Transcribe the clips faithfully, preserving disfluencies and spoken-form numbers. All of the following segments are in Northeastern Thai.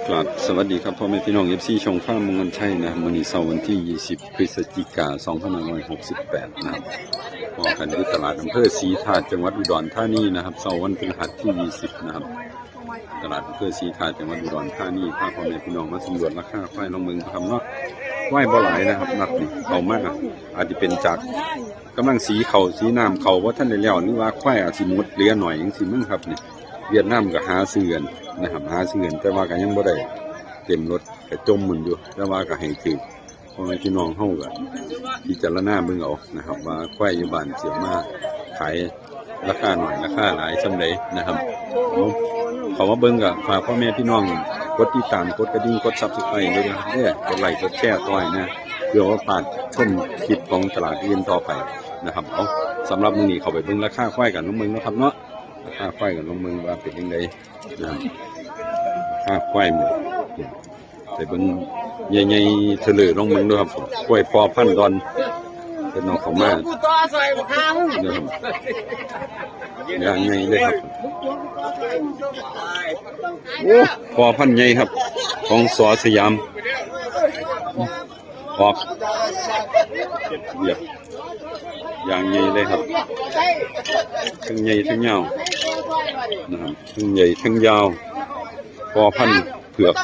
ครับ สวัสดีครับพ่อแม่พี่น้อง เอฟซี ช่องฟาร์มมงคลชัยนะครับ มื้อนี้เสาร์วันที่ ยี่สิบ พฤศจิกา สองพันห้าร้อยหกสิบแปด นะครับ พ้อกันอยู่ตลาดอำเภอศรีธาตุ จังหวัดอุดรธานีนะครับ เสาร์วันพฤหัสที่ ยี่สิบ นะครับ ตลาดอำเภอศรีธาตุ จังหวัดอุดรธานี พาพ่อแม่พี่น้องมาสำรวจราคาควายลองเบิ่งนะครับเนาะ ควายบ่หลายนะครับ นัดนี่เข้ามา อาจจะเป็นจากกำลังสีเข้าสีน้ำเข้าบ่ทันได้แล้ว หรือว่าควายอาจสิหมดเหลือหน่อยจังซี้มั้งครับนี่ เวียดนามก็หาซื้อกันนะครับ หาซื้อกัน แต่ว่าก็ยังบ่ได้เต็มรถ ก็จ่มมันอยู่ แต่ว่าก็ให้ถืก พ่อแม่พี่น้องเฮาก็พิจารณาเบิ่งเอานะครับ ว่าควายอยู่บ้านสิเอามาขายราคาน้อยราคาหลายส่ำใดนะครับ เอา เข้ามาเบิ่งก็ฝากพ่อแม่พี่น้องกดติดตาม กดกระดิ่ง กด Subscribe ด้วยนะครับเด้อ กดไลค์กดแชร์ต่อให้นะ เพื่อว่าพลาดชมคลิปของตลาดอื่นต่อไปนะครับ เอา สำหรับมื้อนี้เข้าไปเบิ่งราคาควายกันลองเบิ่งนะครับเนาะ ราคาควายกันลองเบิ่งว่าเป็นจั่งใดนะครับ ราคาควายมื้อ ไปเบิ่งใหญ่ๆเถลิอลองเบิ่งดูครับ กล้วยพ่อพันธุ์ดอน เป็นน้องเขามานะครับ อย่างใหญ่เลยครับ โอ้ พ่อพันธุ์ใหญ่ครับ ของ ส.สยาม ออกเรียบอย่างใหญ่เลยครับ ทั้งใหญ่ทั้งยาวนะครับ ทั้งใหญ่ทั้งยาว พ่อพันธุ์เผือก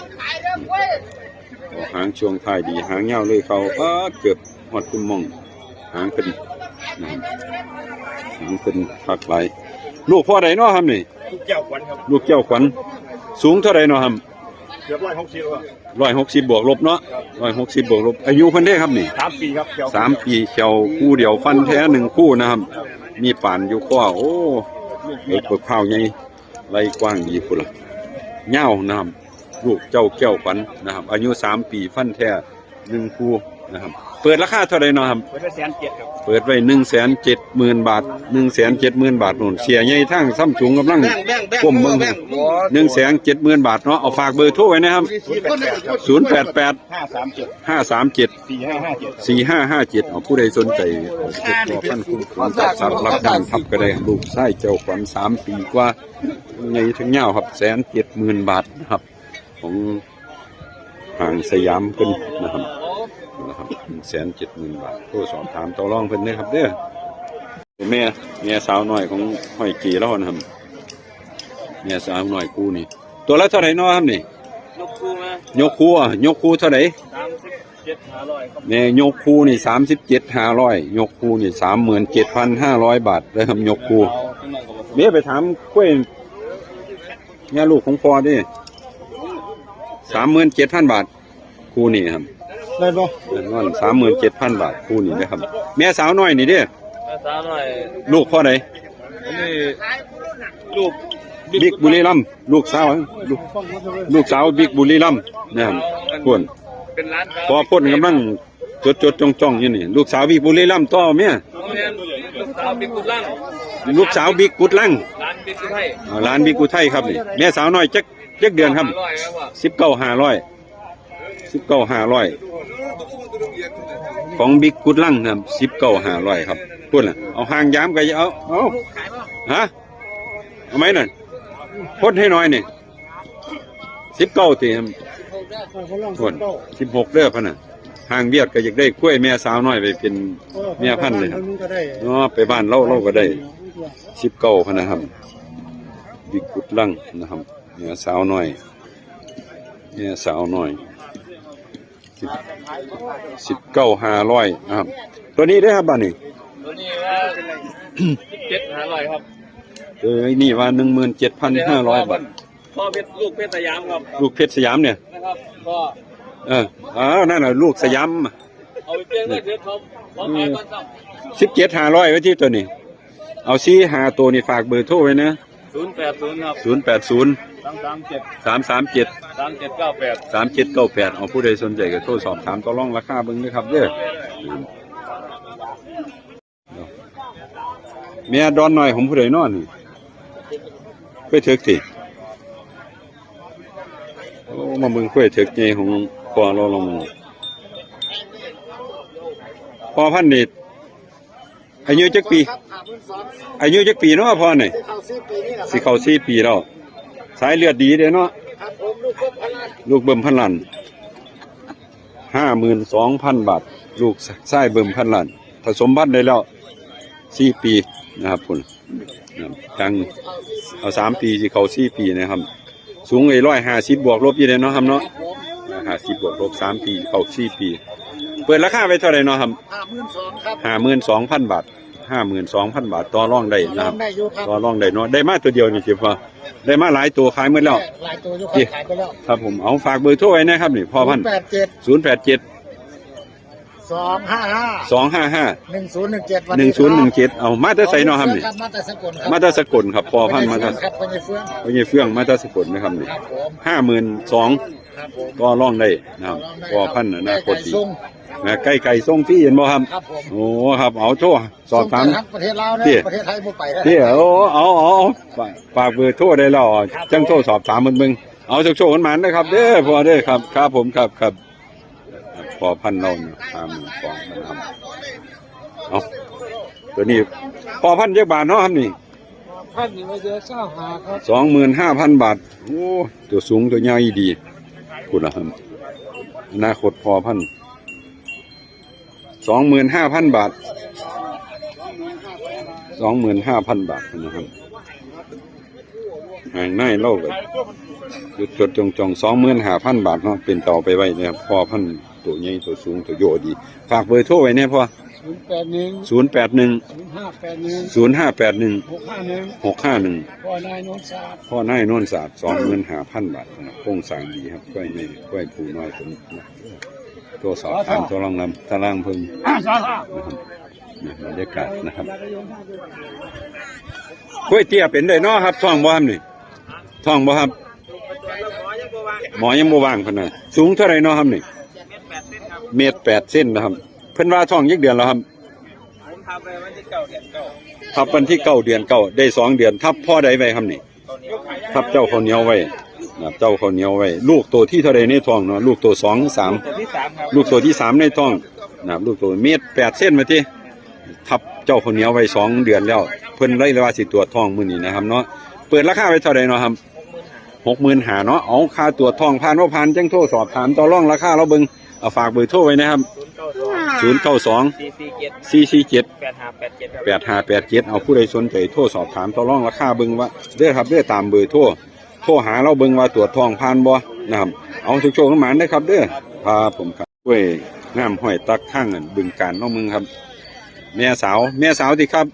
ออกหางช่วงท้ายดี หางยาวเลยเขา ป๊าด เกือบฮอดตุ้มม่อง หางเป็นนะครับ หางเป็นคักหลาย ลูกพ่อใดเนาะครับนี่ ลูกแก้วขวัญครับ ลูกแก้วขวัญ สูงเท่าใดเนาะครับ เกือบ ร้อยหกสิบ ครับ ร้อยหกสิบ บวกลบเนาะ ร้อยหกสิบ บวกลบ อายุเพิ่นเด้ครับนี่ สามปีครับ แก้ว สามปี แข้วคู่เดียว ฟันแท้หนึ่งคู่นะครับ มีปานอยู่ข้อ โอ้ เอิกเปิกพร้าวใหญ่ ไหล่กว้างดีพุ้นล่ะ ยาวนะครับ ลูกเจ้าแก้วขวัญนะครับ อายุสามปี ฟันแท้หนึ่งคู่นะครับ เปิดราคาเท่าใดเนาะครับ เปิดไว้แสนเจ็ดครับ เปิดไว้ หนึ่งแสนเจ็ดหมื่น บาท หนึ่งแสนเจ็ดหมื่น บาทนู่น เสียใหญ่ทางซ้ำสูงกำลัง แบ่งแบ่งแบ่ง ก้มเบิ่ง แบ่ง หนึ่งแสนเจ็ดหมื่น บาทเนาะ เอาฝากเบอร์โทรไว้นะครับ ศูนย์แปดแปด ห้าสามเจ็ด ห้าสามเจ็ด สี่ห้าห้าเจ็ด สี่ห้าห้าเจ็ด เอาผู้ใดสนใจ เอาไปติดต่อพันคุณคุณกับสักรับดังทับก็ได้ ลูกชายเจ้าขวัญ สามปีกว่า ใหญ่ทั้งยาวครับ แสนเจ็ดหมื่น บาทนะครับ ของห้างสยามเพิ่นนะครับ นะครับ หนึ่งแสนเจ็ดหมื่น บาท โทรสอบถามต่อรองเพิ่นเด้อครับเด้อ แม่ แม่สาวน้อยของห้อยเก๋แล้วนะครับ แม่สาวน้อยคู่นี่ ตัวละเท่าไหร่เนาะครับนี่ ยกคู่นะ ยกคู่อะ ยกคู่เท่าไหร่ สามสิบเจ็ดห้าร้อยครับ แม่ยกคู่นี่ สามสิบเจ็ดห้าร้อย ยกคู่นี่ สามหมื่นเจ็ดพันห้าร้อย บาทเลยครับ ยกคู่ เอาขึ้นมากับผม เดี๋ยวไปถามกล้วย แม่ลูกของพ่อดิ สามหมื่นเจ็ดพัน บาท คู่นี้ครับ ได้บ่ แน่นอน สามหมื่นเจ็ดพัน บาท คู่นี้นะครับ แม่สาวน้อยนี่เด้ แม่สาวน้อย ลูกพ่อใด อันนี้ลูก บิ๊กบุรีรัมย์ ลูกสาว ลูก ลูกสาวบิ๊กบุรีรัมย์นะครับ พ่น เป็นร้าน พ่อพ่นกำลังจดๆจ้องๆอยู่นี่ ลูกสาวบิ๊กบุรีรัมย์ต่อแม่ แม่น ลูกสาวบิ๊กกุดลัง ลูกสาวบิ๊กกุดลัง ร้านบิ๊กกุดไทย อ่า ร้านบิ๊กกุดไทยครับนี่ แม่สาวน้อยจัก จักเดือนครับ ห้าร้อยครับผม สิบเก้าห้าร้อย สิบเก้าห้าร้อย ของบิ๊กกุดลังนะครับ สิบเก้าห้าร้อย ครับ พูดน่ะ เอาหางยามก็เอา เอา ฮะ เอาไหมนั่น พ่นให้หน่อยนี่ สิบเก้า ตีครับ พ่น สิบหก เด้อพ่นน่ะ หางเวียดก็อยากได้กล้วยแม่สาวน้อยไปเป็นแม่พันธุ์เลยครับ เนาะ ไปบ้านเรา เราก็ได้ สิบเก้า พันนะครับ บิ๊กกุดลังนะครับ แม่สาวน้อย แม่สาวน้อย สิบ สิบเก้าห้าร้อยนะครับ ตัวนี้ได้ครับบ้านนี้ ตัวนี้ว่า สิบเจ็ดห้าร้อยครับ เออ นี่ว่า หนึ่งหมื่นเจ็ดพันห้าร้อย บาท พ่อเพชร ลูกเพชรสยามครับ ลูกเพชรสยามเนี่ย นะครับ ก็ เออ อ่า นั่นน่ะ ลูกสยาม เอาไปเปลี่ยนเงินเดือนเขา ขอขายก่อนครับ สิบเจ็ดห้าร้อย ไว้ที่ตัวนี้ เอาสี่ห้าตัวนี่ฝากเบอร์โทรไว้นะ ศูนย์แปดศูนย์ ครับ ศูนย์แปดศูนย์ สามสามเจ็ด สามสามเจ็ด สามเจ็ดเก้าแปด สามเจ็ดเก้าแปด เอาผู้ใดสนใจก็โทรสอบถามต่อรองราคาเบิ่งเด้อครับเด้อ แม่ดอนน้อยของผู้ใดน้อนี่ ไปเถิกติ โอ้ มาเบิ่งกล้วยเถิกใหญ่ของพ่อเราลอง พ่อพันธุ์นี่ อายุจักปี อายุจักปีเนาะพ่อนี่ สิเข้าสี่ปีนี่แหละ สิเข้าสี่ปีแล้ว สายเลือดดีเด้เนาะ ครับผม ลูกครบ ลูกเบิ่มพันล้าน ห้าหมื่นสองพันบาท ลูกชายเบิ่มพันล้าน ผสมพันธุ์ได้แล้วสี่ปีนะครับคุณนะครับจังเอาสามปีสิเข้าสี่ปีนะครับ สูงไอ้ร้อยห้าสิบบวกลบอยู่เลยเนาะครับเนาะร้อยห้าสิบบวกลบสามปีเข้าสี่ปี เปิดราคาไว้เท่าไหร่เนาะครับ ห้าหมื่นสองครับ ห้าหมื่นสองพันบาท ห้าหมื่นสองพันบาท ต่อรองได้นะครับ ได้อยู่ครับ ต่อรองได้เนาะ ได้มาตัวเดียวนี่สิพ่อได้มาหลายตัวขายหมดแล้ว หลายตัวอยู่ นี่ ขายไปแล้ว ครับผมเอาฝากเบอร์โทรไว้นะครับนี่พ่อพันธุ์ แปดเจ็ด ศูนย์แปดเจ็ด สองห้าห้า สองห้าห้า หนึ่งศูนย์หนึ่งเจ็ด หนึ่งศูนย์หนึ่งเจ็ดเอามาแต่ไสเนาะครับนี่ มาแต่สกลครับ มาแต่สกลครับพ่อพันธุ์มาแต่ ครับพ่อใหญ่เฟื่อง พ่อใหญ่เฟื่องมาแต่สกลนะครับนี่ ครับผม ห้าหมื่นสอง ครับผม ต่อรองได้นะครับพ่อพันธุ์อนาคตดีนะใกล้ๆส่งฟรีเห็นบ่ครับ ครับผม โอ้ครับเอาโทรสอบถาม ส่งไปทั้งประเทศลาวนะ ที่ ประเทศไทยบ่ไปนะ ที่โอ้เอาเอาเอาฝากเบอร์โทรได้แล้วจังโทรสอบถามเพิ่นเบิ่งเอาโชคโชคมันๆนะครับเด้อพ่อเด้อครับครับผมครับครับพ่อพันธุ์เราเนี่ยห้าหมื่นสองพันครับเอาตัวนี้พ่อพันธุ์จักบาทเนาะครับนี่ พันหนึ่งร้อยเก้าห้าครับ สองหมื่นห้าพันบาท โอ้ตัวสูงตัวใหญ่ดีคุณละครับอนาคตพ่อพันธุ์สองหมื่นห้าพันบาทสองหมื่นห้าพันบาทนะครับ หางในเราก็จุดจดจงจองสองหมื่นห้าพันบาทเนาะเป็นเต่าไปไว้นะครับพ่อพันธุ์ตัวใหญ่ตัวสูงตัวโยดี ฝากเบอร์โทรไว้เนี่ยพ่อ ศูนย์แปดหนึ่ง ศูนย์แปดหนึ่ง ศูนย์ห้าแปดหนึ่ง ศูนย์ห้าแปดหนึ่ง หกห้าหนึ่ง หกห้าหนึ่ง พ่อนายนนท์สาด พ่อนายนนท์สาดสองหมื่นห้าพันบาทนะครับโครงสร้างดีครับกล้วยแม่กล้วยผู้น้อยคนนี้นะโทรสอบถามโทรลองนำตารางเพิ่งนะครับนะบรรยากาศนะครับกล้วยเตี้ยเป็นได้เนาะครับท้องบ่ครับนี่ท้องบ่ครับ หมอยังบ่ว่างเพิ่นน่ะสูงเท่าไหร่เนาะครับนี่เมตรแปดเซนนะครับเพิ่นว่าท้องยักเดือนแล้วครับ ผมทับไปวันที่เก้าเดือนเก้า ทับวันที่เก้าเดือนเก้าได้สองเดือนทับพ่อใดไว้ครับนี่ทับเจ้าข้าวเหนียวไว้นะครับเจ้าข้าวเหนียวไว้ ลูกตัวที่เท่าใดในท้องเนาะลูกตัวสองสาม ตัวที่สามครับ ลูกตัวที่สามในท้องนะครับลูกตัวเมตรแปดเซนมาที่ทับเจ้าข้าวเหนียวไว้สองเดือนแล้ว เพิ่นเลยว่าสิตรวจท้องมื้อนี้นะครับเนาะเปิดราคาไว้เท่าใดเนาะครับหกหมื่นห้าเนาะเอาค่าตรวจท้องผ่านบ่ผ่านจังโทรสอบถามต่อรองราคาเราเบิ่งเอาฝากเบอร์โทรไว้นะครับศูนย์เก้าสอง สี่สี่เจ็ด สี่สี่เจ็ด แปดห้าแปดเจ็ดครับ แปดห้าแปดเจ็ดเอาผู้ใดสนใจโทรสอบถามต่อรองราคาเบิ่งว่าเด้อครับเด้อตามเบอร์โทรโทรหาเราเบิ่งว่าตรวจท้องผ่านบ่นะครับเอาโชคๆกันมาเด้อครับเด้อครับผมครับกล้วยงามห้อยตักทางอันบึงกาฬเนาะมึงครับ แม่สาวแม่สาวติครับ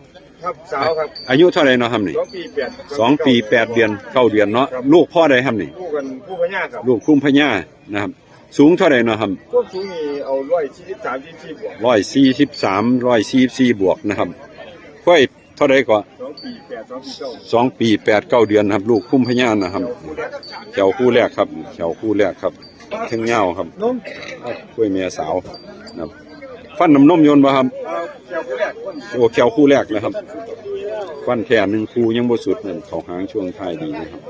ครับสาวครับ อายุเท่าไหร่เนาะครับนี่ สองปีแปด สองปีแปดเดือนเก้าเดือนเนาะลูกพ่อใดครับนี่ ลูกกันผู้พญาครับ ลูกคุ้มพญานะครับ สูงเท่าไหร่เนาะครับ ความสูงนี่เอาร้อยสี่สิบสามที่ที่บวก ร้อยสี่สิบสามร้อยสี่สิบสี่บวกนะครับกล้วยเท่าไหร่ก็ สองปีแปดสองปีเก้า สองปีแปดเก้าเดือนนะครับ ลูกคุ้มพญานะครับแถวคู่แรกครับแถวคู่แรกครับเทั้งเงาวครับ น้อง กล้วยแม่สาวนะครับฟันน้ำนมยนต์บ่ครับ แถวคู่แรกคน โอ้แถวคู่แรกนะครับฟันแท้หนึ่งคู่ยังบ่สุดนั่นเขาหางช่วงท้ายดีนะครับ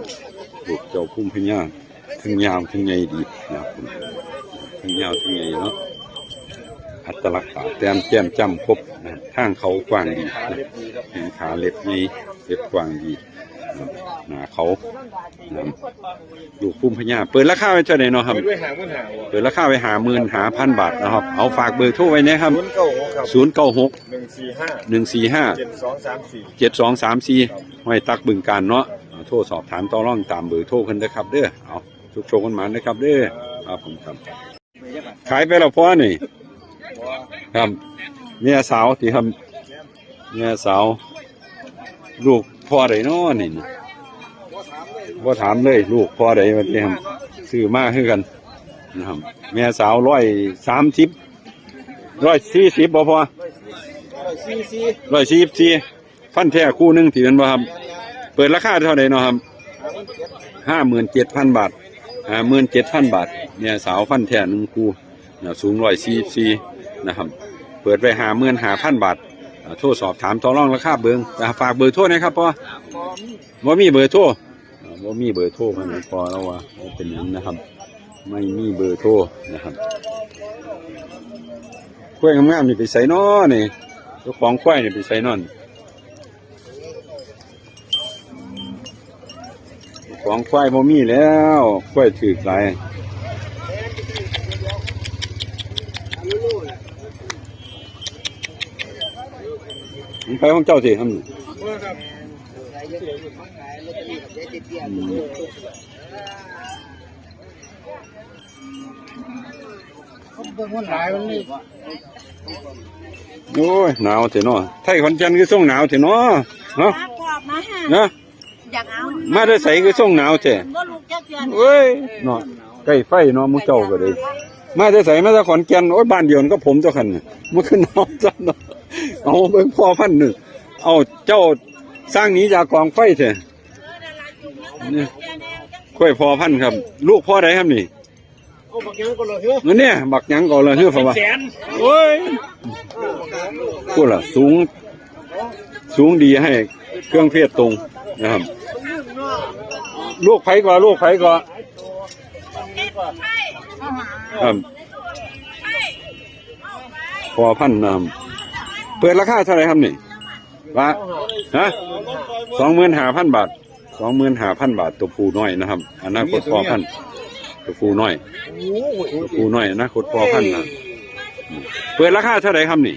ลูกเจ้าคุ้มพญาเทั้งยาวเทั้งใหญ่ดีนะครับเทั้งยาวเทั้งใหญ่เนาะอัตลักษณ์ตาแต้มแจ่มจ้ำครบนะครับทางเขากว้างดีนะแข้งขาเล็บใหญ่เล็บกว้างดีนะครับหน้าเขานะครับ ลูกคุ้มพญาเปิดราคาไว้เท่าไหร่เนาะครับ ด้วยหางมันหาง เปิดราคาไว้ห้าหมื่นห้าพันบาทนะครับ เอาฝากเบอร์โทรไว้นะครับ ศูนย์เก้าหกครับ ศูนย์เก้าหก หนึ่งสี่ห้า หนึ่งสี่ห้า เจ็ดสองสามสี่ เจ็ดสองสามสี่ห้อยตักบึงกาฬเนาะโทรสอบถามต่อรองตามเบอร์โทรเพิ่นนะครับเด้อเอาโชคๆกันมานะครับเด้อครับผมครับ ขายไปแล้วพ่อนี่ครับเมียสาวที่ครับเมียสาว ลูกพ่อใดเนาะนี่บ่ถามเลย ลูกพ่อใดมาเตรียมซื้อมาคือกันนะครับแม่สาวร้อยสามสิบร้อยสี่สิบบ่พอร้อยสี่สี่ฟันแท้คู่หนึ่งที่เป็นบ่ครับ เปิดราคาเท่าไหร่เนาะครับห้าหมื่นเจ็ดพันบาทห้าหมื่นเจ็ดพันบาทแม่สาวฟันแท้หนึ่งคู่ นะสูงร้อยสี่สี่นะครับ เปิดไปห้าหมื่นห้าพันบาทอ่าโทรสอบถามต่อรองราคาเบิ่งนะฝากเบอร์โทรนะครับพ่อบ่มีเบอร์โทรอ่าบ่มีเบอร์โทรเพิ่นพ่อแล้วว่าบ่เป็นหยังนะครับ ไม่มีเบอร์โทรนะครับกล้วยงามๆนี่ไปใส่น้อนี่เจ้าของกล้วยนี่ไปใส่นอน ของควายบ่มีแล้ว ควายถืกหลาย มันไปของเจ้าสิครับ อืม เบิ่งมันหลายมันนี่ โอ้ย หนาวแท้เนาะ ไทยขอนแก่นคือส่งหนาวแท้เนาะ เนาะ มากรอบมาหา นะ อยากเอา มาแต่ไสคือส่งหนาวแท้ บ่ลูกจักเทื่อ เว้ย เนาะ ใกล้ไฟเนาะ หมู่เจ้าก็เลย มาแต่ไส มาแต่ขอนแก่น โอ้ย บ้านเดียวกันกับผมเจ้าคันน่ะ มันคือหนาวจังเนาะ เอาเบิ่งพ่อพันธุ์นี่ เอาเจ้าสร้างหนีจากกองไฟแท้ นี่ ควายพ่อพันธุ์ครับ ลูกพ่อใดครับนี่ โอ้ บักหยังก็เลยเหรอ นั่นเนี่ย บักหยังก็เลยเหรอ ผมว่า แสน โอ้ย พูดล่ะ สูง สูงดีให้เครื่องเพศตรงนะครับ ลูกไผก่อน ลูกไผก่อน ครับ พ่อพันธุ์นะครับ เปิดราคาเท่าไหร่ครับนี่ ว่า ฮะ สองหมื่นห้าพันบาท สองหมื่นห้าพันบาท ตัวผู้น้อยนะครับ อนาคตพ่อพันธุ์ ตัวผู้น้อย ตัวผู้น้อย อนาคตพ่อพันธุ์นะ เปิดราคาเท่าไหร่ครับนี่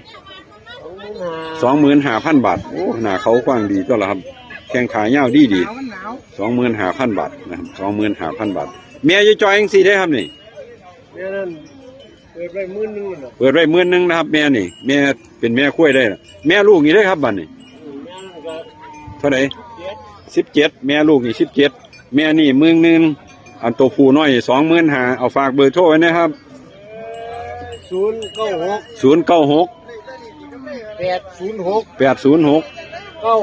สองหมื่นห้าพันบาท โอ้ หน้าเขากว้างดีตัวละครับ แข้งขายาวดีดี สองหมื่นห้าพันบาทนะครับ สองหมื่นห้าพันบาท แม่ยายจอยจังซี่ได้ครับนี่ แม่นั่น เปิดไว้หมื่นหนึ่งน่ะ เปิดไว้หมื่นหนึ่งนะครับ แม่นี่ แม่เป็นแม่ควายได้น่ะ แม่ลูกนี่ได้ครับบัดนี้ อืม แม่นั่นก็ เท่าไหร่ เจ็ด สิบเจ็ด แม่ลูกนี่สิบเจ็ด แม่นี่หมื่นหนึ่ง อันตัวผู้น้อยสองหมื่นห้า เอาฝากเบอร์โทรไว้นะครับ ศูนย์เก้าหก ศูนย์เก้าหก แปดศูนย์หก แปดศูนย์หก เก้า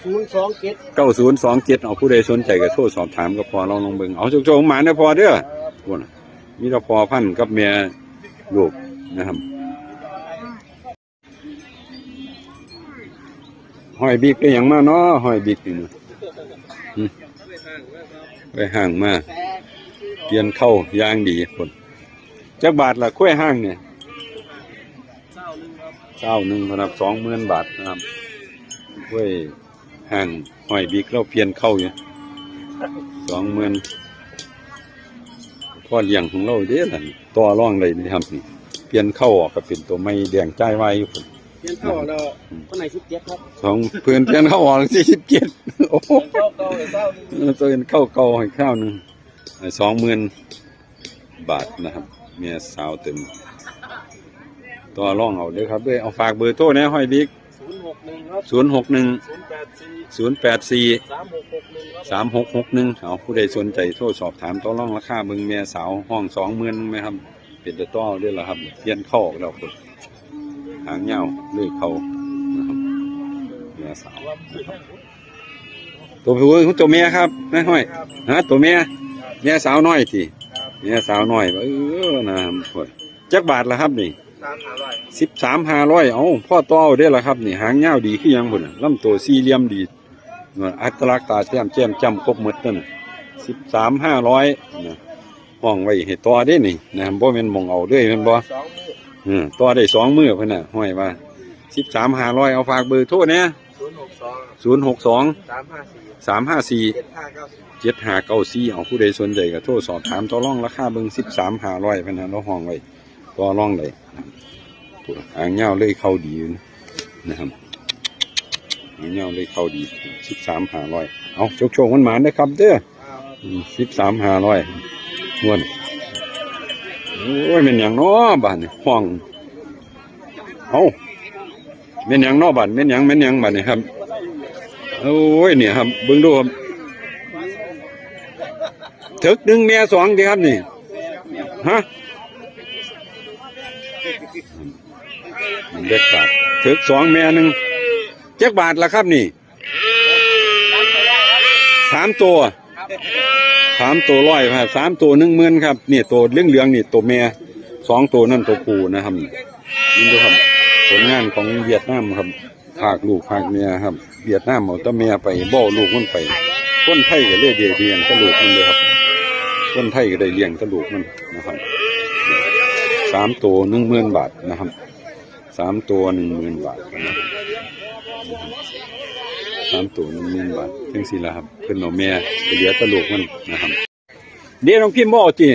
ศูนย์สองเจ็ด เก้าศูนย์สองเจ็ด เอาผู้ใดสนใจก็โทรสอบถามกับพ่อลองลองเบิ่ง เอาโชคๆ หมานเด้อพ่อเด้อ ครับ พู้นน่ะ มีแต่พ่อพันธุ์กับแม่ลูกนะครับ ห้อยบิ๊กได้หยังมาเนาะ ห้อยบิ๊กนี่นะ หึ ไปห้างมา เปลี่ยนเข้าอย่างดีคน จักบาทละควายห้างเนี่ย เศร้าหนึ่งครับ สองหมื่นบาทนะครับ ควายห้างห้อยบิ๊กเราเปลี่ยนเข้าอยู่ สองหมื่น พ่อเลี้ยงของเราเด้อล่ะนี่ ต่อรองได้นี่ครับนี่ เปลี่ยนเข้าออกก็เป็นตัวใหม่แดงจ่ายไวอยู่พุ่น เปลี่ยนเข้าแล้ว อืม คนไหนสิบเจ็ดครับ สองเพื่อนเปลี่ยนเข้าออกสี่สิบเจ็ด โอ้โห เข้าเก่าเลยเศร้าหนึ่ง เออ ตัวเองเข้าเก่าให้ข้าวหนึ่ง สองหมื่นบาทนะครับ เมียสาวเต็ม ต่อรองเอาเด้อครับเด้อ เอาฝากเบอร์โทรแหน่ห้อยบิ๊ก ศูนย์หกหนึ่ง ครับ ศูนย์หกหนึ่ง ศูนย์แปดสี่ ศูนย์แปดสี่ สามหกหกหนึ่ง ครับ สามหกหกหนึ่ง เอา ผู้ใดสนใจโทรสอบถามต่อรองราคาเบิ่ง แม่สาวห้องสองหมื่นไหมครับ เป็นตาต่อเด้อล่ะครับ เปลี่ยนเข้าออกแล้วคน หางยาวเลยเข้านะครับ แม่สาว ตัวผู้ตัวแม่ครับนายห้อย ฮะ ตัวแม่ แม่สาวน้อยสิ แม่สาวน้อย เออ นะครับ จักบาทละครับนี่ สามห้าร้อย สิบสามห้าร้อย เอ้า พ่อต่อเอาได้ละครับนี่ หางยาวดีคือหยังพุ่นน่ะ ลำตัวสี่เหลี่ยมดี อัตลักษณ์ตาแจ่มแจ่มจ้ำครบหมดนั่นน่ะ สิบสามห้าร้อย นะ ห้องไว้ให้ต่อได้นี่นะ บ่แม่นหม่องเอาเด้อแม่นบ่ สองมื้อ เออ ต่อได้สองมื้อพุ่นน่ะ ห้อยว่า สิบสามห้าร้อย เอาฝากเบอร์โทรแหน่ ศูนย์หกสอง ศูนย์หกสอง สามห้าสี่ สามห้าสี่ เจ็ดห้าเก้าสี่ เจ็ดห้าเก้าสี่ เอา ผู้ใดสนใจก็โทรสอบถามต่อรองราคาเบิ่ง สิบสามห้าร้อย พุ่นน่ะ เราห้องไว้ ต่อรองได้ หางยาวเลยเข้าดีอยู่นะครับ หางยาวเลยเข้าดี สิบสามห้าร้อย เอา โชคๆ มันหมานเด้อครับเด้อ อืม สิบสามห้าร้อย ม่วน โอ้ย แม่นหยังน้อบาดนี่ ห้อง เอ้า แม่นหยังน้อบาด แม่นหยัง แม่นหยังบาดนี่ครับ โอ้ย เนี่ยครับ เบิ่งดูครับ เถิกหนึ่งแม่สองเด้อครับนี่ ฮะ เด็กบาท เถิกสองแม่หนึ่ง จักบาทละครับนี่ สามตัว สามตัวร้อยครับ สามตัวหนึ่งหมื่นครับ นี่ตัวเหลืองๆ นี่ตัวแม่ สองตัวนั่นตัวผู้นะครับ นี่ดูครับ ผลงานของเวียดนามครับ ภาคลูกภาคเมียครับ เวียดนามเอาแต่เมียไป บ่เอาลูกมันไป คนไทยก็เลยได้เลี้ยงแต่ลูกมันเลยครับ คนไทยก็ได้เลี้ยงแต่ลูกมันนะครับ สามตัวหนึ่งหมื่นบาทนะครับ สามตัวหนึ่งหมื่นบาทนะครับ สามตัวหนึ่งหมื่นบาทจังซี่ล่ะครับ เพิ่นเอาแม่ไปเหลือแต่ลูกมันนะครับ เดี๋ยวน้องพิมพ์บ่เอาติ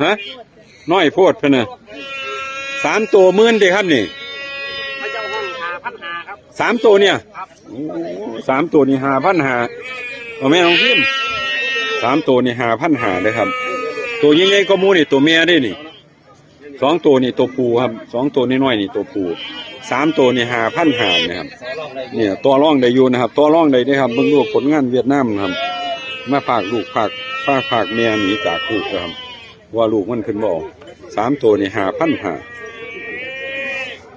ฮะ น้อยโพดพะนะ สามตัวหมื่นเด้ครับนี่ เขาเจ้าห้องห้าพันห้าครับ สามตัวเนี่ย ครับ โอ้ สามตัวนี่ห้าพันห้า เอาแม่น้องพิมพ์ สามตัวนี่ห้าพันห้าเด้อครับ ตัวใหญ่ๆก็หมู่นี่ตัวแม่เด้นี่ สองตัวนี่ตัวผู้ครับ สองตัวน้อยๆนี่ตัวผู้ สามตัวนี่ห้าพันห้านะครับ เนี่ย ต่อรองได้อยู่นะครับ ต่อรองได้เด้อครับ เบิ่งดูผลงานเวียดนามนะครับ มาพากลูกพาก พาก พากแม่หนีจากลูกนะครับ ว่าลูกมันขึ้นบ่ออก สามตัวนี่ห้าพันห้า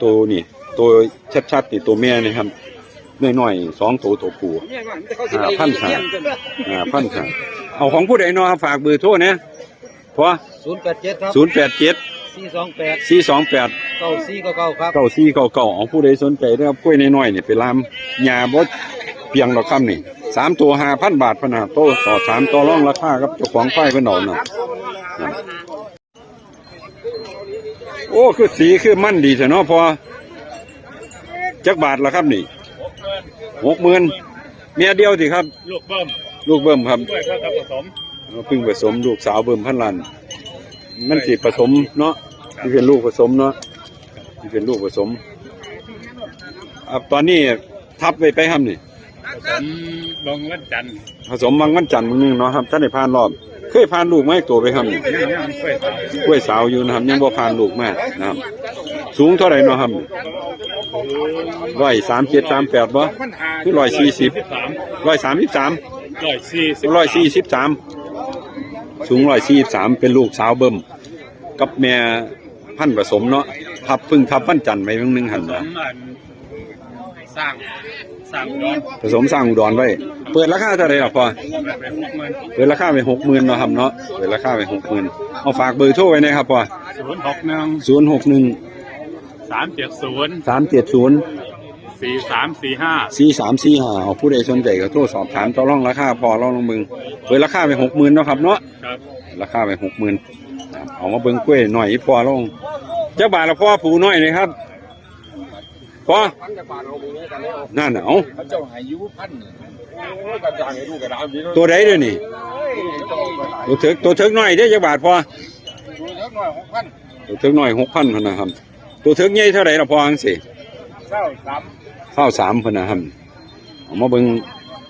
ตัวนี่ ตัวชัดๆนี่ตัวแม่นี่ครับ น้อยๆสองตัวตัวผู้ ห้าพันห้า ห้าพันห้า เอาของผู้ใดเนาะครับ ฝากเบอร์โทรนะ พอ ศูนย์แปดเจ็ด ครับ ศูนย์แปดเจ็ด สี่สองแปด สี่สองแปด เก้าสี่เก้าเก้า ครับ เก้าสี่เก้าเก้า ของผู้ใดสนใจนะครับ กล้วยน้อยๆนี่ไปลามหญ้าบ่เปียงดอกครับนี่ สามตัวห้าพันบาทพะนะ โทรสอบถามต่อรองราคากับเจ้าของควายเพิ่นเอาเนาะ โอ้ คือสีคือมันดีแท้เนาะพอ จักบาทละครับนี่ หกหมื่น เมียเดียวสิครับ ลูกเบิ่ม ลูกเบิ่มครับ ด้วยครับผสม เพิ่งผสมลูกสาวเบิ่มพันล้าน มันสิผสมเนาะ ที่เป็นลูกผสมเนาะ ที่เป็นลูกผสม อ่ะ ตอนนี้ทับไว้ไปครับนี่ ผสมวังวันจันทร์ ผสมวังวันจันทร์มื้อนึงเนาะครับ ท่านได้ผ่านรอบ เคยผ่านลูกมาอีกตัวไปครับนี่ ยังยังเคยครับ กล้วยสาวอยู่นะครับ ยังบ่ผ่านลูกมานะครับ สูงเท่าไหร่เนาะครับ ร้อยสามเจ็ด สามแปด บ่ คือร้อยสี่สิบ ร้อยสามสิบสาม ร้อยสี่สิบ ร้อยสี่สิบสาม สูงร้อยสี่สิบสาม เป็นลูกสาวเบิ่ม กับแม่พันธุ์ผสมเนาะ ทับ เพิ่งทับวันจันทร์ไปมื้อนึงหั่น ผสม นะ อัน สร้าง สร้างอุดร ผสมสร้างอุดรไว้ เปิดราคาเท่าไหร่ล่ะพ่อ เปิดไปหกหมื่น เปิดราคาไปหกหมื่นเนาะครับเนาะ เปิดราคาไปหกหมื่น เอาฝากเบอร์โทรไว้นะครับพ่อ ศูนย์หกหนึ่ง ศูนย์หกหนึ่ง สามเจ็ดศูนย์ สามเจ็ดศูนย์ สี่สามสี่ห้า สี่สามสี่ห้า เอาผู้ใดสนใจก็โทรสอบถามต่อรองราคาพ่อรองลงเบิ่ง เปิดราคาไปหกหมื่นเนาะครับเนาะ ครับ ราคาไปหกหมื่น เอามาเบิ่งกล้วยน้อยอีพ่อลง จักบาทละพ่อ ผู้น้อยนี่ครับ พ่อ นั่นน่ะ เอา เขาเจ้าให้อยู่พัน โอ้ย กระจ่างให้ลูกกระดานดีเนาะ ตัวใดเด้อนี่ ตัวเถิก ตัวเถิกน้อยเด้อ จักบาทพ่อ ตัวเถิกน้อยหกพัน ตัวเถิกน้อยหกพันพันนะครับ ตัวเถิกใหญ่เท่าไหร่ล่ะพ่อจังซี่ เก้าสาม เก้าสามพันนะครับ เอามาเบิ่ง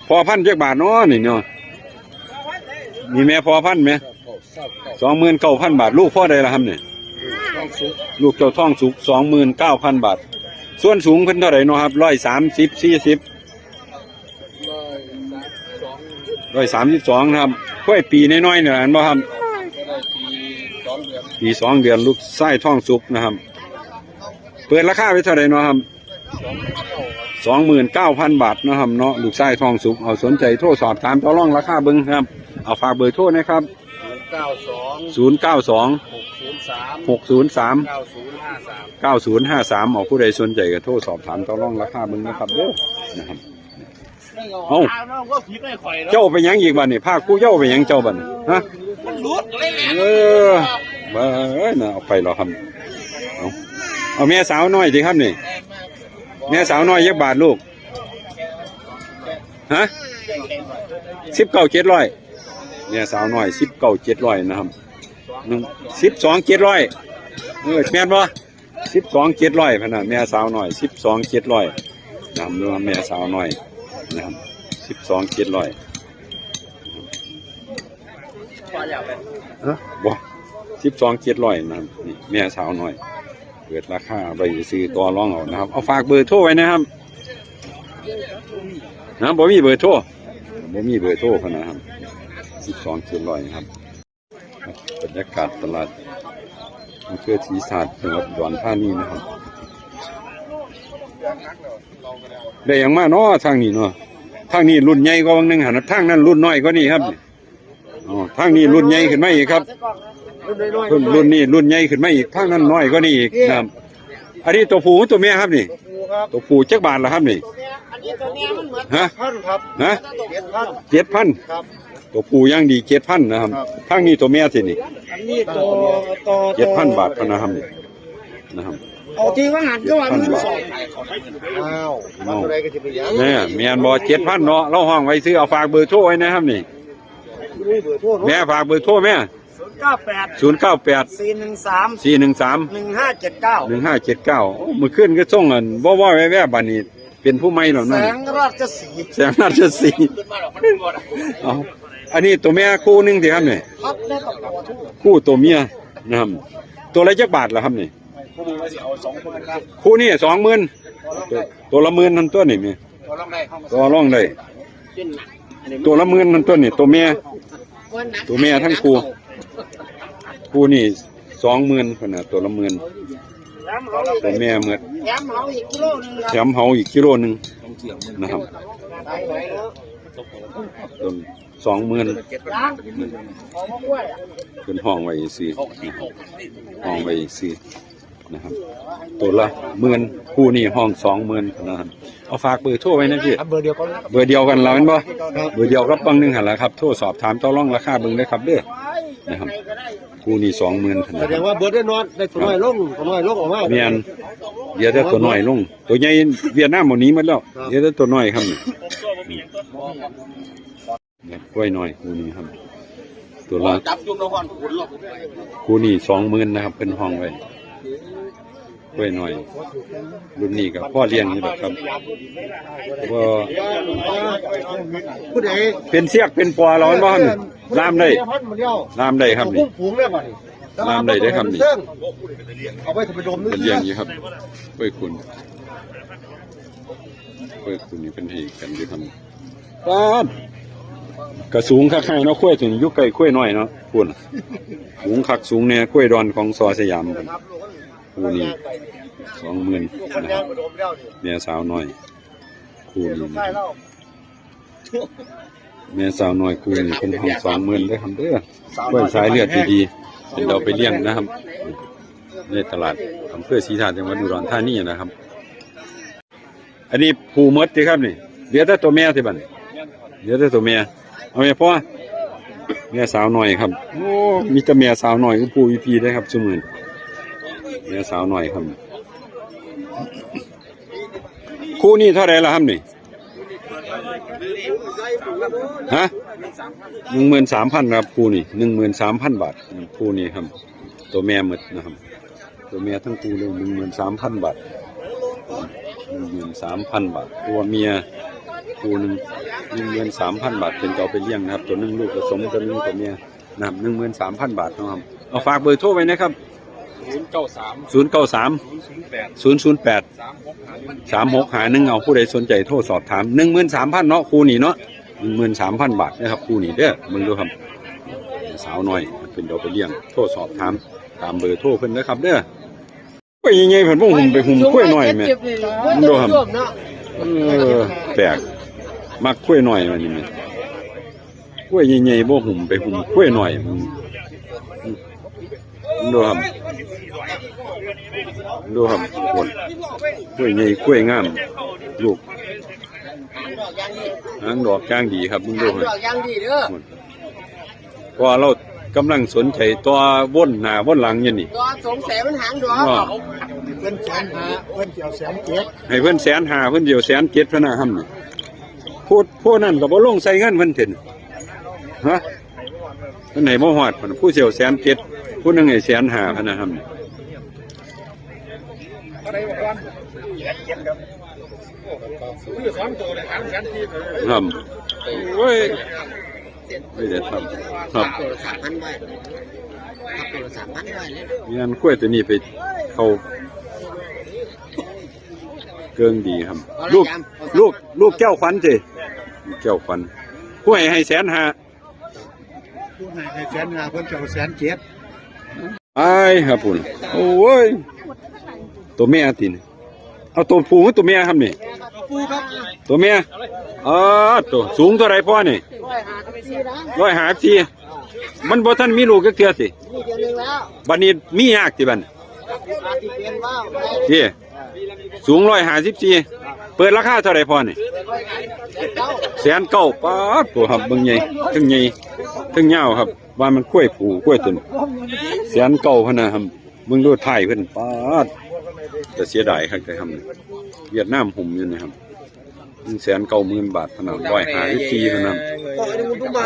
พ่อพันธุ์จักบาทเนาะนี่เนาะ มีแม่พ่อพันธุ์ไหม สองหมื่นเก้าพันบาท ลูกพ่อใดล่ะครับเนี่ย ลูกเจ้าทองสุก สองหมื่นเก้าพันบาท ส่วนสูงเพิ่นเท่าไหร่เนาะครับ ร้อยสามสิบ สี่สิบ ร้อยสามสิบสองนะครับ กล้วยปีน้อยๆเนี่ยเห็นบ่ครับ ปีสองเดือน ลูกชายทองสุกนะครับ เปิดราคาไว้เท่าไหร่เนาะครับ สองหมื่นเก้าพันบาทเนาะครับเนาะ ลูกชายทองสุก เอาสนใจโทรสอบถามต่อรองราคาเบิ่งครับ เอาฝากเบอร์โทรนะครับ ศูนย์เก้าสอง หกศูนย์สาม เก้าศูนย์ห้าสาม เอาผู้ใดสนใจก็โทรสอบถามต่อรองราคาเบิ่งนะครับเด้อ นะครับ เอ้า เจ้าไปหยังอีกบัดนี่ พากูเจ้าไปหยังเจ้าบัดนี่ ฮะ มันหลุดเลยแหละ เออ เอ้ยน่ะ เอาไปแล้วครับ เอา เอาแม่สาวน้อยสิครับนี่ แม่สาวน้อยจักบาทลูก ฮะ สิบเก้าเจ็ดร้อย แม่สาวน้อย สิบเก้าเจ็ดร้อยนะครับ หนึ่ง สิบสองเจ็ดร้อย เออ แม่นบ่ สิบสองเจ็ดร้อยพันนะ แม่สาวน้อย สิบสองเจ็ดร้อย นะครับ หรือว่าแม่สาวน้อยนะครับ สิบสองเจ็ดร้อย ฮะ บ่ สิบสองเจ็ดร้อยนะครับ นี่ แม่สาวน้อย เปิดราคาไว้ซื้อต่อรองเอานะครับ เอาฝากเบอร์โทรไว้นะครับ นะ บ่มีเบอร์โทร บ่มีเบอร์โทรพันนะครับ สิบสองเจ็ดร้อยนะครับ บรรยากาศตลาดอำเภอศรีสาท จังหวัดอุดรธานีนะครับ ได้หยังมาเนาะทางนี้เนาะ ทางนี้รุ่นใหญ่กว่าบางหนึ่งหั่นนะ ทางนั้นรุ่นน้อยกว่านี้ครับ อ๋อ ทางนี้รุ่นใหญ่ขึ้นมาอีกครับ รุ่นน้อยๆ รุ่น รุ่นนี้รุ่นใหญ่ขึ้นมาอีก ทางนั้นน้อยกว่านี้อีกนะครับ อันนี้ตัวผู้ตัวแม่ครับนี่ ตัวผู้ครับ ตัวผู้จักบาทละครับนี่ อันนี้ตัวแม่มันเหมือน ฮะ พันครับ ฮะ เจ็ดพัน เจ็ดพัน ครับ ตัวผู้ยังดี เจ็ดพันนะครับ ครับ ทางนี้ตัวแม่สินี่ อันนี้ตัว ตัว เจ็ดพันบาทพันนะครับนี่ นะครับ เอาที่ว่าหันก็ว่ามันสอง อ้าว มันเท่าไรก็สิไปหยัง เนี่ย แม่นบ่ เจ็ดพันเนาะ เราห้องไว้ซื้อ เอาฝากเบอร์โทรไว้นะครับนี่ มีเบอร์โทรเนาะ แม่ฝากเบอร์โทรแม่ ศูนย์เก้าแปด ศูนย์เก้าแปด สี่หนึ่งสาม สี่หนึ่งสาม หนึ่งห้าเจ็ดเก้า หนึ่งห้าเจ็ดเก้า โอ้ มื้อคืนก็ส่งอัน บ่ๆ แว่ๆ บัดนี้ เป็นผู้ใหม่แล้ว แส นั่น งราชสีห์ แสงราชสีห์ เอา อันนี้ตัวแม่คู่หนึ่งสิครับเนี่ย ครับ แม่กับตัวผู้ คู่ตัวเมียนะครับ ตัวละจักบาทเหรอครับนี่ คู่นี้ว่าสิเอาสองหมื่นครับ คู่นี้สองหมื่น ตัวละหมื่นนั่นตัวนี่แม่ ตัวรองได้ ตัวรองได้ ตัวละหมื่นนั่นตัวนี่ ตัวแม่ ตัวแม่ทั้งคู่ คู่นี่สองหมื่นขนาดตัวละหมื่น ตัวแม่เมือด แถมเฮาอีกกิโลหนึ่งครับ แถมเฮาอีกกิโลหนึ่งนะครับ ต้นสองหมื่น เป็นห้องไว้ซื้อ ห้องไว้ซื้อนะครับ ตัวละหมื่น คู่นี่ห้องสองหมื่นนะครับ เอาฝากเบอร์โทรไว้นะพี่ ครับ เบอร์เดียวกันครับ เบอร์เดียวกันแล้วแม่นบ่ ครับ เบอร์เดียวกับบางหนึ่งหั่นล่ะครับ โทรสอบถามต่อรองราคาเบิ่งได้ครับเด้อ นะครับ คู่นี่สองหมื่นขนาด แสดงว่าเบิดแน่นอน ได้ตัวน้อยลง ตัวน้อยลงออกมา แม่น เดี๋ยวแต่ตัวน้อยลง ตัวใหญ่เวียดนามเอาหนีหมดแล้ว ครับ เดี๋ยวแต่ตัวน้อยครับ เนี่ย กล้วยน้อยคู่นี้ครับ ตัวละ จับจุ่มแล้วก่อน คู่นี้สองหมื่นนะครับ เพิ่นห้องไว้ กล้วยน้อย รุ่นนี้ก็พอเลี้ยงอยู่ดอกครับ ว่า ผู้ใด เป็นเสียกเป็นปอแล้วมันบ่ครับ ล่ามได้ ล่ามได้ครับนี่ เอากุ้งฝูงเลยบ่นี่ ล่ามได้เด้อครับนี่ เอาไว้จะไปดม เป็นเลี้ยงอยู่ครับ กล้วยขุน กล้วยขุนนี่เป็นเอกกันอยู่ครับ ป๊าด กะสูงคักให้เนาะ กล้วยถึงอยู่ใกล้กล้วยน้อยเนาะ พู้น สูงคักสูงแน่ กล้วยดอนของสอสยามครับ คู่นี้สองหมื่นนะครับ แม่สาวน้อย คู่นี้นะครับ แม่สาวน้อยคู่นี้เป็นห้องสองหมื่นเด้อครับเด้อ กล้วยสายเลือดดีๆ เป็นเอาไปเลี้ยงนะครับ ในตลาดอำเภอศรีธาตุ จังหวัดอุดรธานีนะครับ อันนี้ผู้หมดติครับนี่ เหลือแต่ตัวแม่ติบัดนี้ เหลือแต่ตัวแม่ เอาแม่พ่อ แม่สาวน้อยครับ โอ้ มีแต่แม่สาวน้อยกับผู้อีพีได้ครับซุมื้อนี้ แม่สาวน้อยครับ คู่นี้เท่าไหร่ล่ะครับนี่ ฮะ หนึ่งหมื่นสามพันครับ คู่นี้ หนึ่งหมื่นสามพันบาท คู่นี้ครับ ตัวแม่หมดนะครับ ตัวแม่ทั้งคู่เลย หนึ่งหมื่นสามพันบาท หนึ่งหมื่นสามพันบาท ตัวเมียคู่หนึ่ง หนึ่งหมื่นสามพันบาท เป็นเอาไปเลี้ยงนะครับ ตัวหนึ่งลูกผสม ตัวหนึ่งตัวเมียนะครับ หนึ่งหมื่นสามพันบาทเนาะครับ เอาฝากเบอร์โทรไว้นะครับ ศูนย์เก้าสาม ศูนย์เก้าสาม ศูนย์ศูนย์แปด ศูนย์ศูนย์แปด สามหกห้าหนึ่ง เอาผู้ใดสนใจโทรสอบถาม หนึ่งหมื่นสามพันเนาะ คู่นี้เนาะ หนึ่งหมื่นสามพันบาทนะครับ คู่นี้เด้อ เบิ่งดูครับ สาวน้อย เป็นเอาไปเลี้ยง โทรสอบถาม ตามเบอร์โทรเพิ่นนะครับเด้อ กล้วยใหญ่ๆ เพิ่นบ่หุ้มไปหุ้มกล้วยน้อยแม่ เบิ่งดูครับ เออ แปลก มักกล้วยน้อยว่านี่แม่ กล้วยใหญ่ๆ บ่หุ้มไปหุ้มกล้วยน้อย เบิ่งดูครับ ดูครับ โอ้ย กล้วยใหญ่กล้วยงาม ลูก หางดอกย่างดีครับ เบิ่งดูครับ ดอกย่างดีเด้อ เพราะว่าเรากำลังสนใจต่อวนหน้าวนหลังอยู่นี่ ตัวสงสัยมันหางดอก อ้อ เพิ่นแสนห้า เพิ่นสิเอาแสนเจ็ด ให้เพิ่นแสนห้า เพิ่นสิเอาแสนเจ็ดพะนะ ครับนี่ ผู้ ผู้นั้นก็บ่ลงใส่เงินเพิ่นเถิน ฮะ เพิ่นให้บ่ฮอด ผู้สิเอาแสนเจ็ด ผู้หนึ่งให้แสนห้าพะนะ ครับนี่ ครับ โอ้ย ไม่ได้ทำ ครับ ตัวละสามพันไว้ ครับ ตัวละสามพันไว้เลย งานกล้วยตัวนี้ไปเข้าเกิงดีครับ ลูก ลูก ลูกแก้วขวัญสิ แก้วขวัญ กล้วยให้แสนห้า ผู้ให้แสนห้า เพิ่นจะเอาแสนเจ็ด ไอ้ครับพุ่น โอ้ย ตัวแม่ตินี่ เอาตัวผู้หรือตัวแม่ครับนี่ ตัวแม่ อ๋อ ตัวสูงเท่าไหร่พ่อนี่ ร้อยห้าสิบสี่ มันบ่ทันมีลูกจักเทื่อสิ บัดนี้มียากติบัดนี้ ที่สูงร้อยห้าสิบสี่ เปิดราคาเท่าไหร่พ่อนี่ แสนเก้า ป๊าด ตัวครับ เบิ่งใหญ่ เทิงใหญ่ เทิงยาวครับ ว่ามันกล้วยผู้กล้วยตุน แสนเก้าพะนะครับ เบิ่งดูท้ายเพิ่น ป๊าด แต่เสียดายคักแต่ทำนี่ เวียดนามหุ้มอยู่นี่ครับ หนึ่งแสนเก้าหมื่นบาทเท่านั้น ร้อยห้าสิบสี่เท่านั้น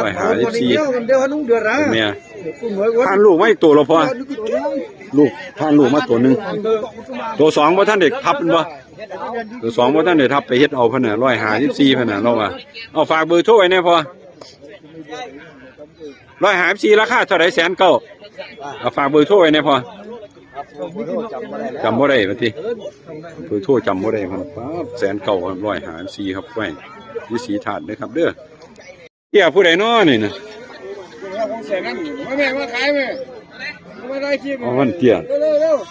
ร้อยห้าสิบสี่ เมีย ผ่านลูกมาอีกตัวแล้วพอ ลูก ผ่านลูกมาตัวหนึ่ง ตัวสองบ่ทันได้ทับมันบ่ ตัวสองบ่ทันได้ทับ ไปเฮ็ดเอาพะน่ะ ร้อยห้าสิบสี่พะน่ะ เราว่า เอาฝากเบอร์โทรไว้แน่พอ ร้อยห้าสิบสี่ ราคาเท่าไหร่ แสนเก้า เอาฝากเบอร์โทรไว้แน่พอ จำบ่ได้ว่าติ เบอร์โทรจำบ่ได้ครับ ป๊าด แสนเก้าครับ ร้อยห้าสิบสี่ครับ ไว้ อยู่ศรีธาตุเด้อครับเด้อ เตี้ยผู้ใดน้อนี่นะ ของเสียนั่น มาแม่ มาขายแม่ มาได้คลิป เอามันเตี้ย เร็วๆ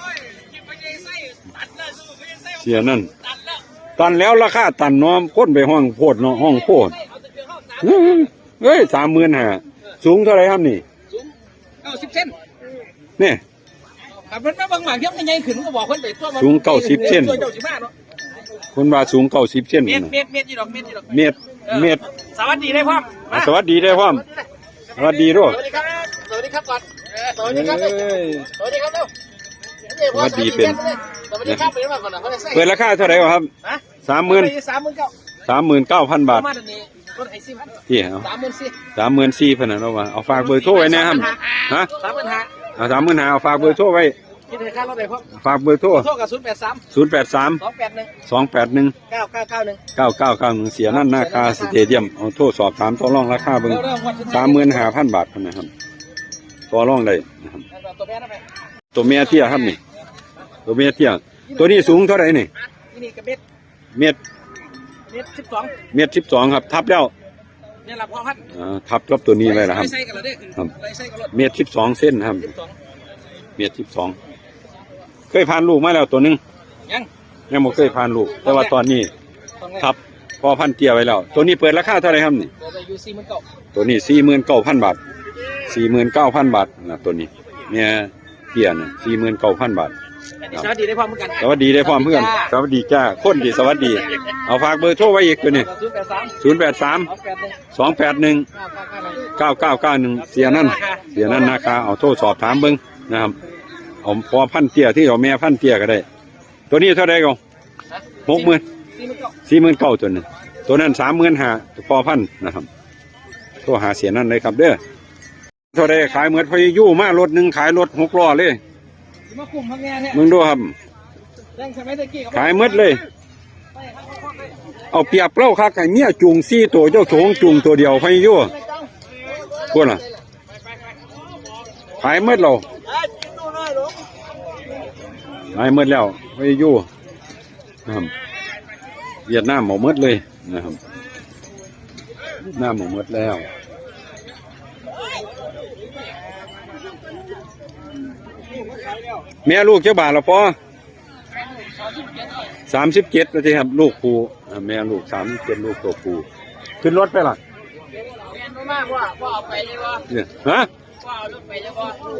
ๆ เสียนั่น ตันแล้วราคาตันเนาะ คนไปห้องโพดเนาะ ห้องโพด เฮ้ย สามหมื่นห้า สูงเท่าไหร่ครับนี่ เก้าสิบเซน เนี่ย ถ้าเพิ่นมาเบิ่งหมากเทียมใหญ่ขึ้น ก็บอกเพิ่นไปตัวมัน สูงเก้าสิบเซน ตัวเจ้าสิมาเนาะ เพิ่นว่าสูงเก้าสิบเซน เมตร นะ เมตร เมตรอยู่ดอก เมตรอยู่ดอก เมตร เออ เมตร สวัสดีได้พร้อม อ่ะ สวัสดีได้พร้อม สวัสดีด้วย สวัสดีครับ สวัสดีครับก่อน เออ สวัสดีครับ เอ้ย สวัสดีครับเร็ว สวัสดีเป็น สวัสดีครับ เป็นมาก่อนนะ เปิดราคาเท่าไหร่วะครับ ฮะ สามหมื่น สามหมื่นเก้า สามหมื่นเก้าพันบาท ประมาณนี้ ลดให้สี่พัน พี่เอา สามหมื่นสี่ สามหมื่นสี่พันนะ เราว่า เอาฝากเบอร์โทรไว้นะครับ ฮะ สามหมื่นห้า เอา สามหมื่นห้า เอาฝากเบอร์โทรไว้ คิดให้ค่ารถได้พร้อม ฝากเบอร์โทร โทรกับ ศูนย์แปดสาม ศูนย์แปดสาม สองแปดหนึ่ง สองแปดหนึ่ง เก้าเก้าเก้าหนึ่ง เก้าเก้าเก้าหนึ่ง เสียนั่นนาคาสเตเดียม เอาโทรสอบถามต่อรองราคาเบิ่ง เริ่มงวดที่ สามหมื่นห้าพันบาทนะครับ ต่อรองได้นะครับ ตัวแม่นะแม่ ตัวเมียเตี้ยครับนี่ ตัวเมียเตี้ย ตัวนี้สูงเท่าไหร่นี่ นี่นี่กระเม็ด เมตร เมตรสิบสอง เมตรสิบสองครับ ทับแล้ว เนี่ยละพ่อพันธุ์ อ่า ทับกับตัวนี้ไว้แล้วครับ ไล่ไส้กันแล้วเด้อ ครับ ไล่ไส้กันแล้ว เมตรสิบสองเซนครับ สิบสอง เมตรสิบสอง เคยผ่านลูกมาแล้วตัวหนึ่ง ยัง ยังบ่เคยผ่านลูก แต่ว่าตอนนี้ ต้องแรก ทับพ่อพันธุ์เตี้ยไว้แล้ว ตัวนี้เปิดราคาเท่าไหร่ครับนี่ เปิดไปอยู่สี่หมื่นเก้า ตัวนี้สี่หมื่นเก้าพันบาท สี่หมื่นเก้าพันบาทนะ ตัวนี้ เนี่ย เตี้ยนะ สี่หมื่นเก้าพันบาท อันนี้สวัสดีได้พร้อมเหมือนกัน สวัสดีได้พร้อมเพื่อน สวัสดีจ้า สวัสดีจ้า คนดีสวัสดี เอาฝากเบอร์โทรไว้อีกตัวนี้ ศูนย์แปดสาม ศูนย์แปดสาม สองแปดหนึ่ง สองแปดหนึ่ง เก้าเก้าเก้าหนึ่ง เก้าเก้าเก้าหนึ่ง เสียนั่น เสียนั่นนาคา เอาโทรสอบถามเบิ่งนะครับ เอาพ่อพันธุ์เตี้ยที่เอาแม่พันธุ์เตี้ยก็ได้ ตัวนี้เท่าไหร่ก็ หกหมื่น สี่หมื่นเก้า สี่หมื่นเก้าตัวหนึ่ง ตัวนั้นสามหมื่นห้า พ่อพันธุ์นะครับ โทรหาเสียนั่นเลยครับเด้อ เท่าใดขายหมด พายุมารถหนึ่ง ขายรถหกล้อเลย สิมาคุ้มพักแน่แท้ มึงดูครับ แรงสมัยตะกี้ก็ ขายหมดเลย เอาเปรียบเล่าคัก ไอ้เมียจูงสี่ตัว เจ้าของจูงตัวเดียว พายุ พูดน่ะ ขายหมดแล้ว ขายหมดแล้ว พายุ นะครับ เวียดนามเอาหมดเลยนะครับ เวียดนามเอาหมดแล้ว แม่ลูกจักบาทละปอ สามสิบเจ็ด ว่าติครับ ลูกผู้ อ่า แม่ลูก สามสิบเจ็ด ลูกตัวผู้ ขึ้นรถไปล่ะ เนี่ย ฮะ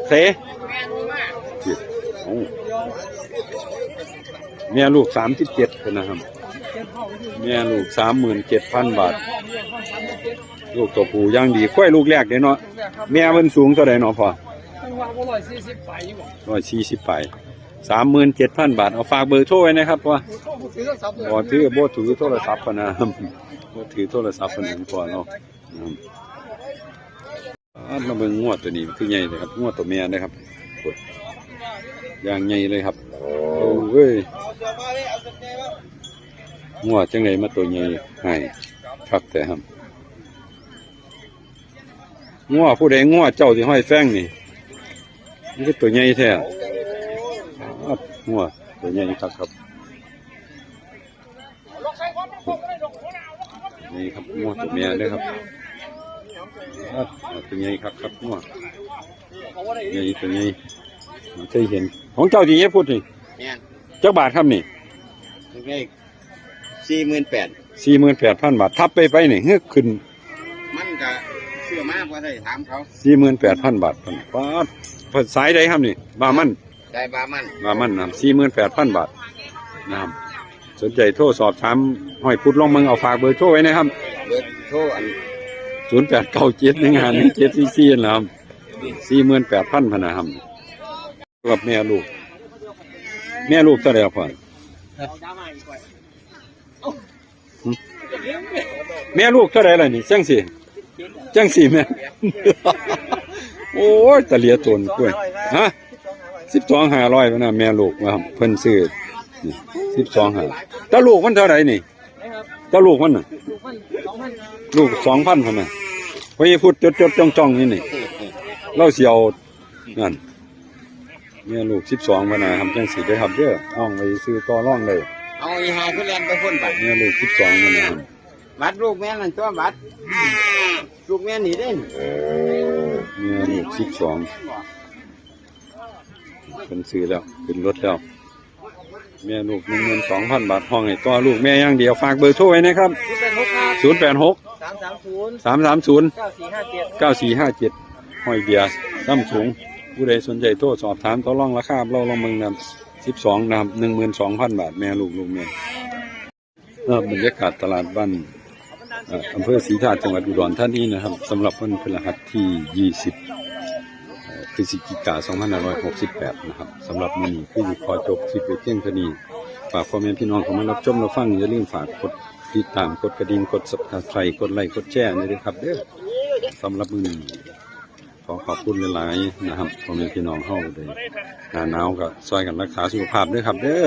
เส เอ้า แม่ลูก สามสิบเจ็ด เพิ่นนะครับ แม่ลูก สามหมื่นเจ็ดพันบาท ลูกตัวผู้ยังดี ควายลูกแรกเด้เนาะ แม่เพิ่นสูงเท่าใดเนาะพ่อ ร้อยสี่สิบปลาย สามหมื่นเจ็ดพันบาท เอาฝากเบอร์โทรไว้นะครับพ่อ บ่ถือ บ่ถือโทรศัพท์พะนะ บ่ถือโทรศัพท์พะนะพ่อเนาะ อืม อ่า มาเบิ่งงัวตัวนี้คือใหญ่เลยครับ งัวตัวแม่นะครับ โอ้ย อย่างใหญ่เลยครับ โอ้ย งัวจังไดมาตัวใหญ่ให้คักแท้ครับ งัวผู้ใดงัวเจ้าที่ห้อยแฟงนี่ นี่คือตัวใหญ่แท้ อ่า งัวตัวใหญ่คักครับ นี่ครับ งัวตัวเมียเด้อครับ อ่ะ ตัวใหญ่คักครับ งัว ใหญ่ตัวใหญ่ เคยเห็น ของเจ้าที่เฮ็ดพุทธนี่ แม่น จักบาทครับนี่ จักได้ สี่หมื่นแปด สี่หมื่นแปดพันบาท ทับไปไปนี่ เฮือกขึ้น มันก็ซื้อมาบ่ได้ถามเขา สี่หมื่นแปดพันบาท ป๊าด สายใดครับนี่ บามัน ได้บามัน บามันนะครับ สี่หมื่นแปดพันบาทนะครับ สนใจโทรสอบถามห้อยพุทธลองเบิ่ง เอาฝากเบอร์โทรไว้นะครับ เบอร์โทรอัน ศูนย์แปดเก้าเจ็ดหนึ่งห้าหนึ่งเจ็ดสี่สี่ นะครับ สี่หมื่นแปดพันพะนะครับ กับแม่ลูก แม่ลูกเท่าไหร่พ่อ แม่ลูกเท่าไหร่ล่ะนี่ จังสี่ จังสี่แม่ โอ้ย ตะเหลียโตนกล้วย ฮะ สิบสองห้าร้อยนะ แม่ลูกนะครับ เพิ่นซื้อ นี่ สิบสองห้า ตะลูกมันเท่าไหร่นี่ ตะลูกมันน่ะ ลูกสองพันพันน่ะ พอยี่พุดจดจดจ้องจ้องนี่นี่ เราเสียว นั่น แม่ลูกสิบสองพันนะครับ จังสี่ได้ครับเด้อ ห้องไว้ซื้อต่อรองเลย เอาอีหาคือแล่นไปพุ่นบัด แม่ลูกสิบสองพันนะครับ บัดลูกแม่นั่นตัวบัด ลูกแม่นี่เด้ แม่ลูกสิบสอง เป็นซื้อแล้ว เป็นรถแล้ว แม่ลูกหนึ่งหมื่นสองพันบาท ห้องให้ต่อลูกแม่อย่างเดียว ฝากเบอร์โทรไว้นะครับ ศูนย์แปดหก ครับ ศูนย์แปดหก สามสามศูนย์ สามสามศูนย์ เก้าสี่ห้าเจ็ด เก้าสี่ห้าเจ็ด ห้อยเบียร์ ซ้ำสูง ผู้ใดสนใจโทรสอบถามต่อรองราคา เราลองเบิ่งนะครับ สิบสองนะครับ หนึ่งหมื่นสองพันบาท แม่ลูก ลูกแม่ เอ่อ บรรยากาศตลาดบ้าน เอ่อ อำเภอศรีธาตุ จังหวัดอุดรธานีนะครับ สำหรับวันพฤหัสที่ยี่สิบ เอ่อ พฤศจิกา สองพันห้าร้อยหกสิบแปดนะครับ สำหรับมื้อนี้คือขอจบคลิปไว้เพียงเท่านี้ ฝากพ่อแม่พี่น้องเข้ามารับชมรับฟัง อย่าลืมฝากกดติดตาม กดกระดิ่ง กด Subscribe กดไลค์ กดแชร์ด้วยนะครับเด้อ สำหรับมื้อนี้ ขอขอบคุณหลายๆนะครับ พ่อแม่พี่น้องเฮาเด้อ หน้าหนาวก็ช่วยกันรักษาสุขภาพด้วยครับเด้อ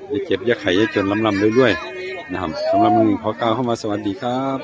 อย่าเจ็บอย่าไข้อย่าจน ร่ำๆรวยๆนะครับ สำหรับมื้อนี้ขอกล่าวคำว่าสวัสดีครับ